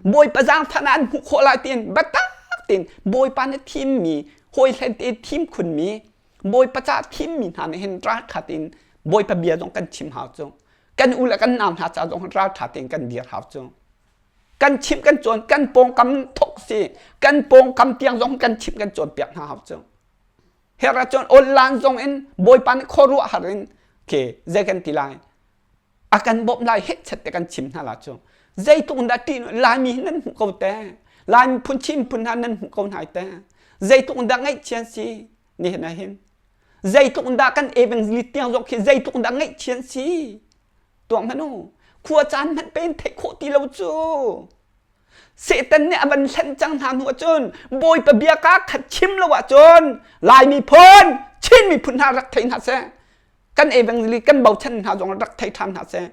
Bawipa zaangfah an hmuh khawh lai tiin biatak tein Bawipa na thimmi hawi hlen te thim khunmi Bawipa ca thimmi hna nih hin ralṭha tein Bawipa bia zong kan chim hau cu kan u le kan nau hna ca zong ralṭha tein kan dir hau cu kan chimh kan cawn kan pawngkam thok si kan pawngkam tiang zong kan chimh kan cawnpiak hna hau cu Her ahcun online zong in Bawipa nih khuaruah har in ke zei kan ti lai a kan bawmh lai hehchet te kan chim hna la cu zeitluk in dah ṭih Laimi hi nan hmuh ko te Laimi phun Chin phun hna nan hmuh ko hna te zeitluk in dah ngaihchian si nihin ah hin zeitluk in dah kan evangelist tiang zong khi zeitluk in dah ngaihchian si tuak hmanh u khua caan hmanh pen theih khawh ti lo cu Satan nih a van hlen cang hna hnu ahcun Bawipa bia ka khat chim lo ahcun Lai miphun Chin miphun hna rak thei hna seh kan evangelist kan bochan hna zong rak thei ṭhan hna seh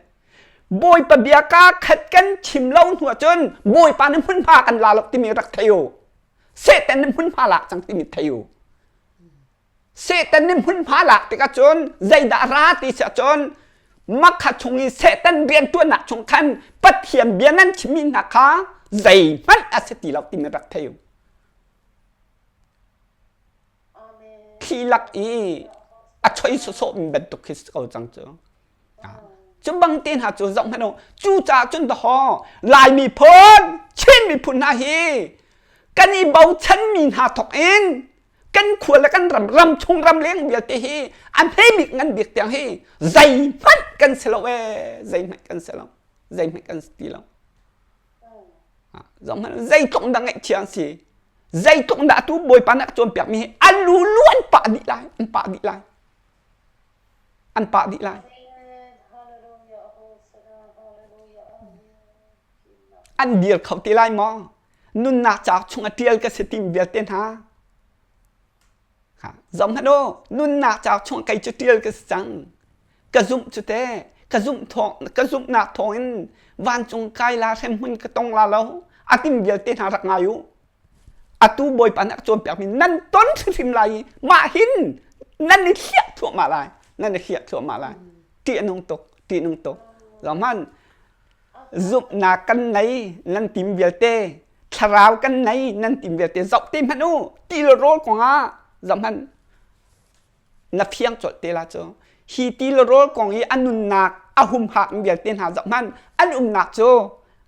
Bawipa bia ka khat kan chim lo hnu ahcun Bawipa nih hmunhma kan la lo timi rak thei u Satan nih hmunhma lak cang timi thei u Satan nih hmunhma lak tikah cun zeidah ra ti si ahcun makha chung i Satan rianṭuannak chung khan Pathian bia nan chimmi hna kha zeihmanh a si ti lo timi rak thei u. Thli lak i a choi sawsawhmi bantuk khi si ko cang cu. Cu bang te hna cu zoh hmanh u. Cucaah cun dahawh Lai miphun, Chin miphun hna hi kan i bochanmi hna thawk in kan khua le kan ram ram chung ram leng vialte hi a hme bik ngan bik tiang hi zeihmanh kan si lo ee zeihmanh kan si lo zeihmanh kan si ti lo zohmanh zeitluk dah ngaihchia an si zeitluk dah atu bawipa nih a cawnpiak mi hi an lu lu an pah dih lai an pah dih lai an pah dih lai an dir kho ti lai maw Nunnak cauk chung a ṭial ka si timi vialte hna zoh hmanh u nunnak cauk chung kei cu ṭial ka si cang ka zumh cu te ka zumh thawng ka zumhnak thawngin vancung kai la hremhmun ka tong la lo a tim vialte hna rak ngai u atu bawipa nih a cawnpiakmi nan ton hrimhrim lai i mah hin nan i hliah thluahmah lai nan i hliah thluahmah lai ṭih a nung tuk ṭih nung tuk zohhmanh Zumhnak kan nei nan tim vialte, thlarau kan nei nan tim vialte zoh te hmanh u ti le rawl kongah zoh hmanh na fiang colh te la cu hi ti le rawl kong i a nunnak a humhak vialte hna zoh hmanh an umnak cu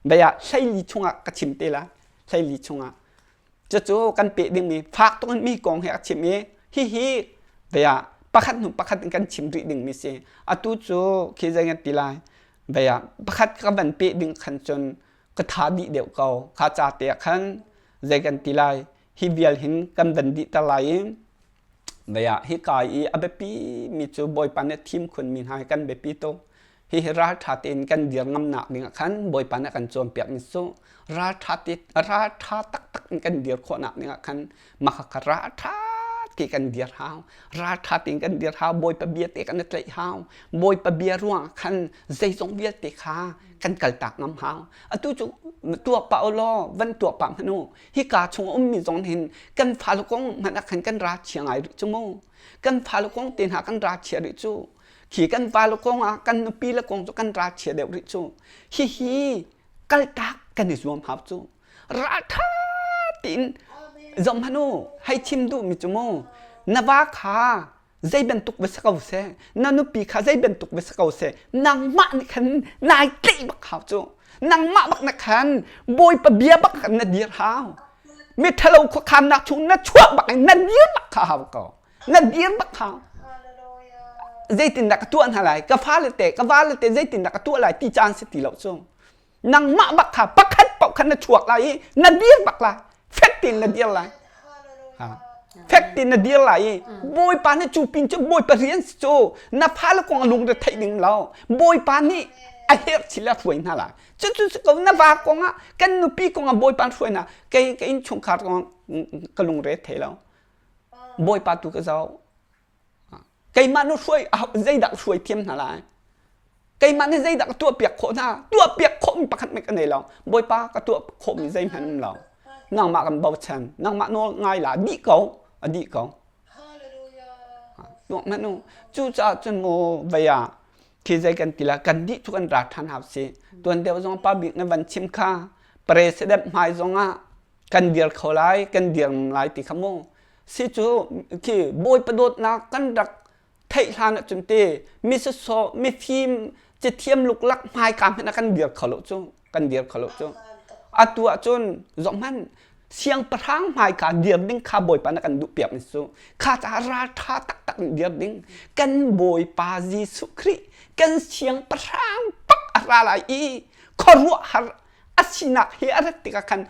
bia 14 chungah ka chim te la 14 chungah cucu kan peh dingmi fak tuk in mi kong he a chim i hihi bia pakhat hnu pakhat in kan chim rih dingmi si atu cu khi zei kan ti lai Bia pakhat ka van peh ding khan cun ka tha dih deuh ko. Kha ca te ah khan zei kan ti lai hi vial hin kan van dih ter lai i bia hi kai i a biapi mi cu Bawipa nih thim khun mi hna hi kan biapi tuk. Hihi ralṭha tein kan dir ngamnak ding ah khan Bawipa nih a kan cawnpiak mi cu ralṭha te ralṭha taktak in kan dir khawhnak ding ah khan mah kha ralṭha te kan dir hau ralṭha tein kan dir hau Bawipa bia te kan i tlaih hau Bawipa bia ruang khan zeizong vialte kha kan kaltak ngam hau atu cu tuak pah u law van tuak pah hmanh u hika chung a ummi zong hin kan fale kong hmanh ah khan kan ra chia ngai rih cu mu kan fale kong te hna kan ra chia rih cu. Khi kan va le kong ah kan nupi le kong cu kan ralchia deuh rih cu. Hihi kaltak kan i zuam hau cu. Ralṭha tiin zom hmanh u, hei chim duhmi cu mu, na va kha zei bantuk va si ko seh, na nupi kha zei bantuk va si ko seh, nangmah nih khan nai tlaih bak hau cu. Nangmah bak na khan Bawipa bia bak khan na dir hau. Mi ṭhalo khuakhannak chung na chuah bak in na dir bak kha hau ko. Na dir bak hau. Zeitindah ka tuah hna lai? Ka fale te, ka vale te zeitindah ka tuah lai ti caan si ti lo cu. Nangmah bak kha pakhat paoh khan na chuak lai i na dir bak lai. Fek tein na dir lai. Fek tein na dir lai i Bawipa nih cu pin cu Bawipa rian si cu na fale kong a lungre theih ding lo. Bawipa nih a herh chil a hruai hna lai. Cucu si ko na va kong ah kan nupi kong ah Bawipa hruai hna. Kei ka innchungkhar kong ka lungre thei lo. Bawipa tu ka zoh. Keimah nu hruai zeidah hruai thiam hna lai? Keimah nih zeidah ka tuahpiak khawh hna? Tuahpiak khawhmi pakhat hmanh ka nei lo. Bawipa ka tuah khawhmi zeihmanh um lo. Nangmah kan bochan. Nangmah nawl ngai la dih ko. A dih ko. Tuah hmanh u. Cucaah cun mu vei ah khi zei kan ti la kan dih cu kan ra ṭhan hau si. Tuan deuh zong pa bik na van chim kha president hmai zong ah kan dir kho lai kan dir lai ti kha mu si cu khi bawipa dawtnak kan rak theih hlan ahcun te mi sawsawh mifim cathiam luklak hmaika hmanh ah kan dir kho lo cu kan dir kho lo cu atu ahcun zohhmanh siangpahrang hmaika dir ding kha bawipa na kan duh piak mi cu kha caah ralṭha taktak in dir ding kan bawipa Jesuh Khrih kan siangpahrang pak a ra lai i khuaruahhar a sinak he a rat tikah khan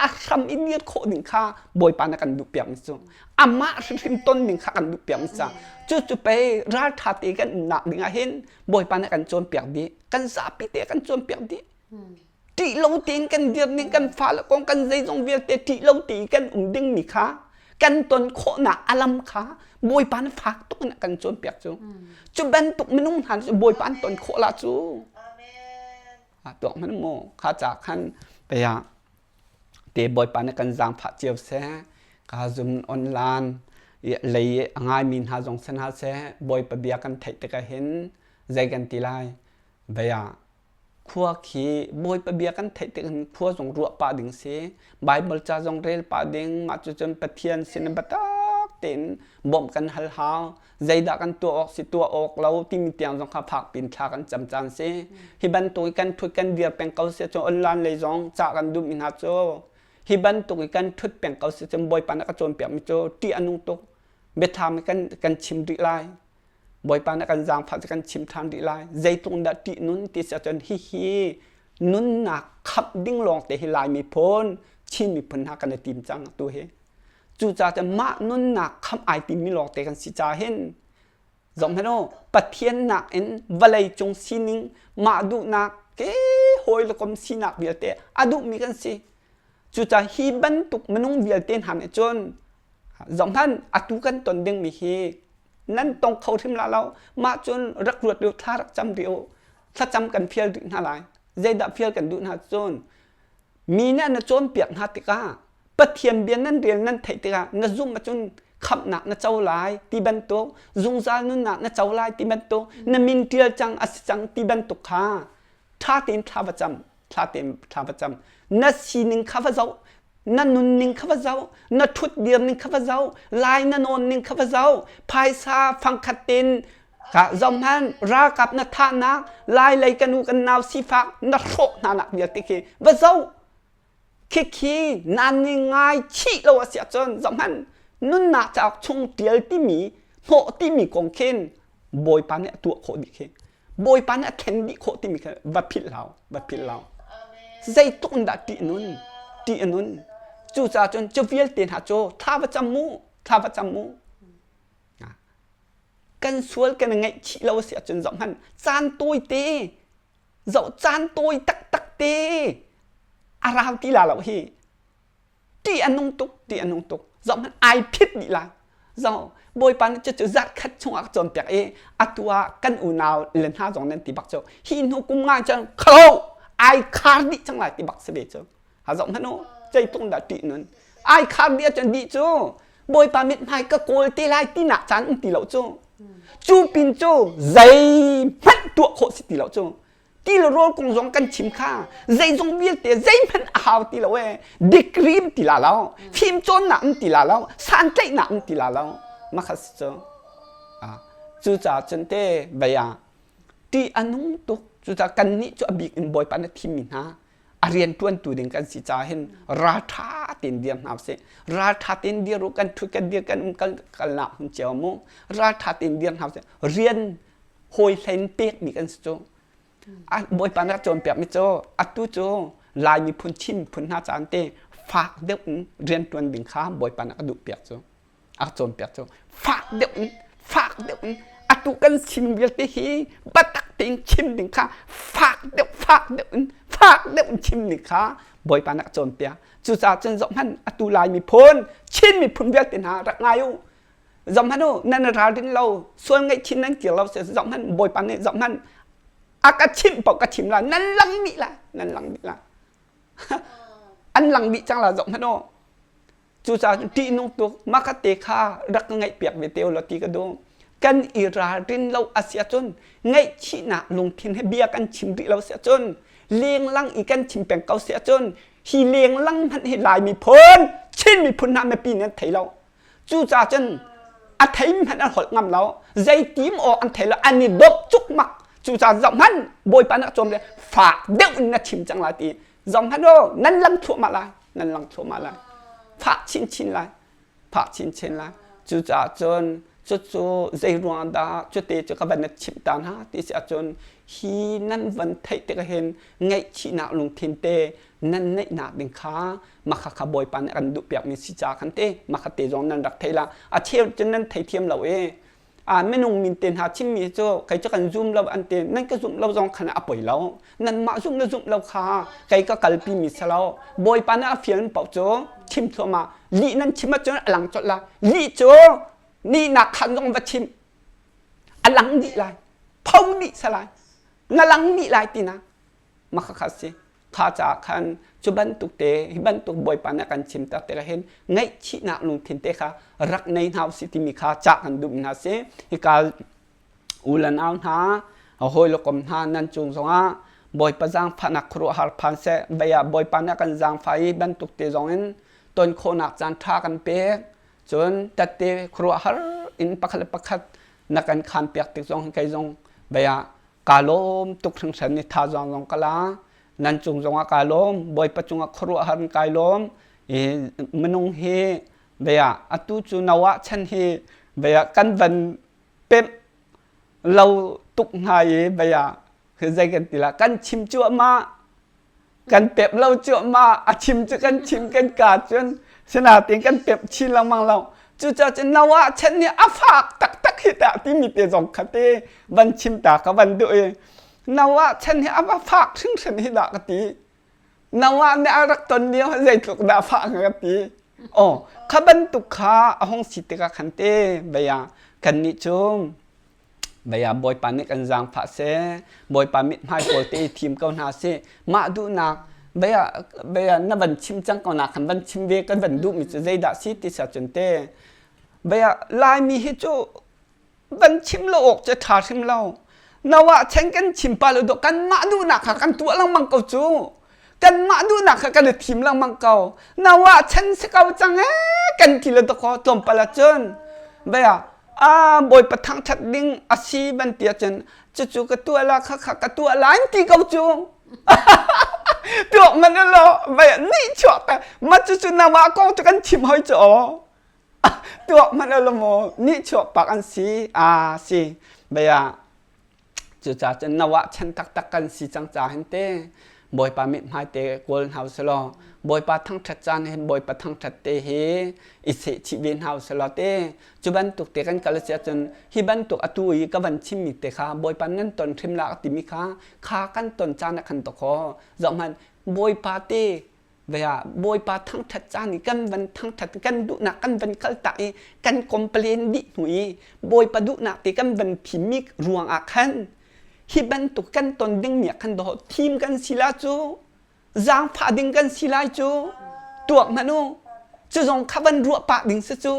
a hram i dir khawh ding kha Bawipa na kan duh piak mi cu amah hrimhrim ton ding kha kan duh piak mi ca cu cu pei ralṭha te kan umnak ding ah hin Bawipa na kan cawnpiak dih kan zapi te kan cawnpiak dih ṭih lo tein kan dir ning kan fale kong kan zeizong vialte ṭih lo te kan um ding mi kha kan ton khawhnak alam kha Bawipa na fak tuk in a kan cawnpiak cu cu bantuk minung hna cu Bawipa an ton khawh la cu tuak hmanh mu kha ca khan pei ah te bawipa nih kan zaangfah cio seh ka zum online lei a ngaimi hna zong si hna seh bawipa bia kan theih tikah hin zei kan ti lai vei ah khua khi bawipa bia kan theih tik hin khua zong ruah pah ding si Bible ca zong rel pah ding mah cucun Pathian sin biatak tein bawmh kan hal hau zeidah kan tuah awk si tuah awk lo timi tiang zong kha fak pin thla kan cam caan si hi bantuk i kan thut kan dir peng ko si cun online lei zong cah kan duh mi hna cu hi bantuk i kan thut peng ko si cun bawipa nih a ka cawnpiak mi cu ṭih a nung tuk biathlam kan kan chim rih lai bawipa nih kan zaangfah cu kan chim ṭhan rih lai zeitluk dah ṭih nun ti si ahcun hihi nunnak khamh ding lawng te hi Lai miphun Chin miphun hna kan i tim cang tu hi Cucaah cun mah nunnak khamh ai timmi lawngte kan si caah hin zohhmanh u Pathian nakin vawlei cung sining mah duhnak ke hawi le kom sinak vialte a duhmi kan si. Cucaah hi bantuk minung vialte hna nih cun zohhmanh atu kan ton dingmi hi nan tong kho hrim la lo mah cun rak ruat rih u thla rak cam rih u thlacam kan fial rih hna lai zeidah fial kan duh hna cun mi nih na cawnpiak hna tikah Pathian bia nan rel nan theih tikah na zumh ahcun khamhnak na co lai ti bantuk zungzal nunnak na co lai ti bantuk na min ṭial cang a si cang ti bantuk kha ṭha tein thla va cam thla tein thla va cam na sining kha va zoh na nunning kha va zoh na ṭhutdir ning kha va zoh lai na nawn ning kha va zoh phaisa fangkhat tein ka zohhmanh ralkap na thahnak lai lei kan u kan nau sifak na hrawh hna nak vialte khi va zoh Khikhi nan nih ngaichih lo a si ahcun zohhmanh nunnak cauk chung ṭial timi hnawh timi kong khin Bawipa nih a tuah khawh dih khi Bawipa nih a thlen dih khawh timi kha va philh hlah va philh hlah zeitluk in dah ṭih nun ṭih a nun cucaah cun cu vialte hna cu thla va cam mu thla va cam mu kan sual kan i ngaihchih lo a si ahcun zohhmanh caan tawite zoh caan tawi taktak te a rau ti la lo hi ṭih a nung tuk ṭih a nung tuk zoh hmanh ai phit dih la zoh bawipa nih cucu zat khat chungah ka cawnpiak i atu ah kan unau le hna zong nan ti bak cu hi hnu kum nga cun khalo ai khar dih cang lai ti bak si ve cu ha zoh hmanh u zeitluk dah ṭih nun ai khar dih ahcun dih cu bawipa mithmai ka kawl te lai tinak caan um ti lo cu. Cu pin cu zeihmanh tuah khawh si ti lo cu. Ti le rawl kong zong kan chim kha zeizong vialte zeihmanh a hau ti lo ee. Degree um ti la lo, fimcawnnak um ti la lo, santlaihnak um ti la lo. Mah si cu. Cucaah cun te vei ah ṭih a nung tuk. Cucaah kannih cu a bik in Bawipa na thimmi hna a rian ṭuantu ding kan si caah hin ralṭha tein dir hna usih. Ralṭha tein dir u, kan ṭhut kan dir kan um kal kalnak hmun cio mu. Ralṭha tein dir hna usih. Rian hawi hlein pekmi kan si cu. Bawipa nih a cawnpiakmi cu atu cu Lai miphun Chin miphun hna caan te fak deuh in rian ṭuan ding kha Bawipa nih a duhpiak cu. A cawnpiak cu fak deuh in fak deuh in atu kan chim vialte hi biatak tein chim ding kha fak deuh fak deuh in fak deuh in chim ding kha Bawipa nih a cawnpiak. Cucaah cun zohhmanh atu Lai miphun Chin miphun vialte hna rak ngai u. Zohhmanh u nan ralrin lo sual ngaihchin nan kir lo zohhmanh Bawipa nih zohhmanh a ka chimh paoh ka chim lai nan lang dih lai nan lang dih lai an lang dih cang la zohhmanh u. Cucaah ṭihnung tuk mahkhatte kha rak ka ngaihpiak ve te u law ti ka duh. Kan i ralrin lo a si ahcun ngaihchihnak lungthin he bia kan chim rih lo si ahcun lenglang i kan chim peng ko si ahcun hi lenglang hmanh hi Lai miphun Chin miphun hna mipi nih an thei lo. Cucaah cun a thei hmanh an holh ngam lo. Zeitim awk an thei lo. An i dawp cukmak. Cucaah zohhmanh Bawipa nih a cawm le fak deuh in na chim cang lai ti zohhmanh u nan lang thluahmah lai. Nan lang thluahmah lai. Fak chinchin lai. Fak chinchin lai. Cucaah cun cucu zei ruang dah cute cu ka van na chimh ta hna ti si ahcun hi nan van theih tikah hin ngaihchihnak lungthin te nan neihnak ding kha makha kha Bawipa nih kan duhpiakmi si ca khan te makha te zong nan rak thei la a cheu cun nan theithiam lo i a minung min te hna chimmi cu kei cu kan zum lo an ti nan ka zumh lo zong khan a poi lo nanmah zumh le zumh lo kha kei ka kalpi mi si lo Bawipa nih a fial paoh cu chim thluahmah lih nan chim ahcun a lang colh la lih cu nihnak khan zong va chim a lang dih lai pho dih salai na lang dih lai tina mah kha si kha caah khan cu bantuk te hi bantuk Bawipa nih a kan chim tak tikah hin ngaihchihnak lungthin te kha rak nei hna usih timi kha cah kan duh hna si hika u le nau hna hawi le kom hna nan cung zongah Bawipa zaangfahnak khuaruahhar phan seh vei ah Bawipa nih a kan zaangfah i bantuk te zong in ton khawhnak caan ṭha kan pek cun tatte khuaruahhar in pakhat le pakhat na kan khaan piak tik zong kei zong vei ah Kaa lawm tuk hringhran i thazaang zong ka la. Nan cung zongah kaa lawm. Bawipa cungah khuaruahhar in kai lawm. I minung hi bia atu cu Noah chan hi bia kan van pemh lo tuk hna i bia zei kan ti la kan chim cuahmah kan pep lo cuahmah a chim cu kan chim kan ka cun sinain kan pep chin lengmang lo cucaah cun Noah chan nih a fak taktak hi tah timi te zong kha te van chim ta ka van duh i Noah chan hi a va fak hringhran hi dah ka ti Noah nih a rak ton lio zeitluk dah fah ka ti oh kha bantuk kha a hung si tikah khan te bia kannih cu Bia Bawipa nih kan zaangfah seh, Bawipa mithmai pawl te i thim ko hna sih. Mah duhnak bia bia na van chim cang ko na khan van chim ve kan van duhmi cu zeidah si ti sia cun te bia Laimi hi cu van chim lo awk cu ṭha hrim lo. Noah chan kan chim pa lo dawh kanmah duhnak kha kan tuah lengmang ko cu. Kanmah duhnak kha kan i thim lengmang ko. Noah chan si ko cang ee kan ti le dawkaw tlawmpal ahcun bia a bawipa thangṭhat ding a si ban ti ahcun cucu ka tuah la kha kha ka tuah lai ti ko cu tuak man lo vai nih chuak ta ma cucu nawa kong cu kan chim hoi cu aw tuak man lo mo nih chuak pak an si a si baya Cucaah cun Noah chan taktak kan si cang ca hin te Bawipa mithmai te kawl hna usih Bawipa thangṭhat caan hin Bawipa thangṭhat te hi i sehchih ve hna usih law te cu bantuk te kan kal a si ahcun hi bantuk atu i ka van chimmi te kha Bawipa nan ton hrim la timi kha kha kan ton caan ah khan dawkaw zohhmanh Bawipa te Vea Bawipa thangṭhat caan i kan van thangṭhat kan duhnak kan van kaltak i kan complain dih hnu i Bawipa duhnak ti kan van thimmi ruang ah khan hi bantuk kan ton dingmi ah khan dawh thim kan si la cu zaangfah ding kan si lai cu tuak hmanh u cu zong kha van ruah pah ding si cu.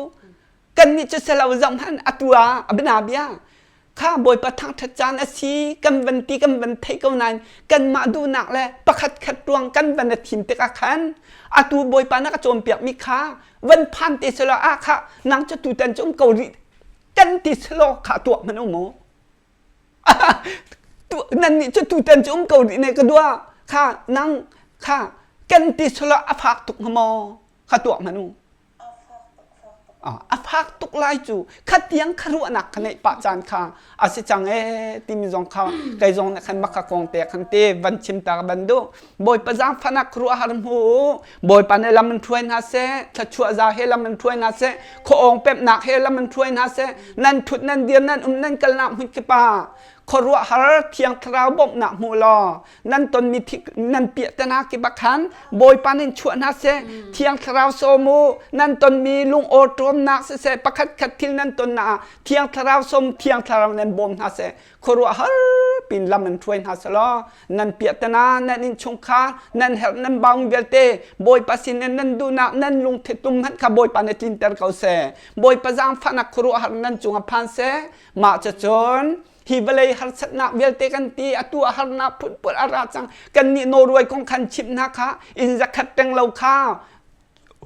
Kannih cu selo zoh hmanh atu ah a bia bia kha Bawipa thangṭhat caan a si kan van ti kan van theih ko nain kanmah duhnak le pakhat khat ruang kan van a thim tikah khan atu Bawipa na ka cawnpiakmi kha van phan te selaw ah kha nang cu tutan cu um ko rih kan ti selaw kha tuah hmanh u mu nan nih cu tutan cu um ko rih ne ka dua kha nang kha kan ti selaw a fak tuk hnga maw kha tuah hmanh u A fak tuk lai cu khatiang kha ruahnak kha neih pah caan kha a si cang ee timi zong kha kei zong nih khan maka kong te khan te van chim ta ban duh. Bawipa zaangfahnak khuaruahhar hmu u. Bawipa nih lam in hruai hna seh, thluachuah za he lam in hruai hna seh, khuaawng pemhnak he lam in hruai hna seh, nan thut nan dir nan um nan kalnak hmun kip ah khuaruahhar thiang thlarau bawmhnak hmu law nan tonmi nan piahtana kip ah khan Bawipa nih chuah hna seh thiang thlarau sawm u nan tonmi lungawṭawmnak siseh pakhat khat thil nan tonnak ah thiang thlarau sawm thiang thlarau nan bawm hna seh khuaruahhar pin lam in hruai hna selaw nan piahtana nan innchungkhar nan herh nan baung vialte Bawipa sin in nan duhnak nan lungthitum hmanh kha Bawipa nih tlinter ko seh Bawipa zaangfahnak khuaruahhar nan cungah phan seh mah cucun Hi vawlei harsatnak vialte kan ti atu a harnak phunphun a ra cang kannih Norway kong khan chimh hna kha inn zakhat peng lo kha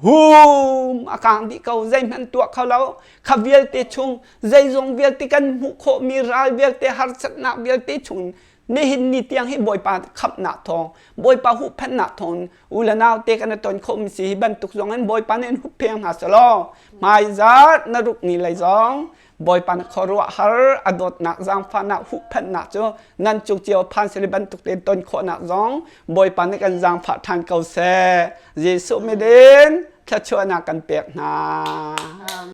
hum a kang dih ko zeihmanh tuah kho lo kha vialte chung zeizong vialte kan hmuh khawhmi ral vialte harsatnak vialte chung nihin ni tiang hi Bawipa khamhnak thawng Bawipa huhphenhnak thawng u le nau te kan i ton khawhmi si hi bantuk zong in Bawipa nih in huppheng hna selaw hmaizarh na ruk ni lei zong Bawipa na khuaruahhar a dawtnak zaangfahnak huhphenhnak cu nan cung cio phan sili bantuk tein ton khawhnak zong Bawipa nih kan zaangfah ṭhan ko seh. Jesuh midin thluachuahnak kan pek hna.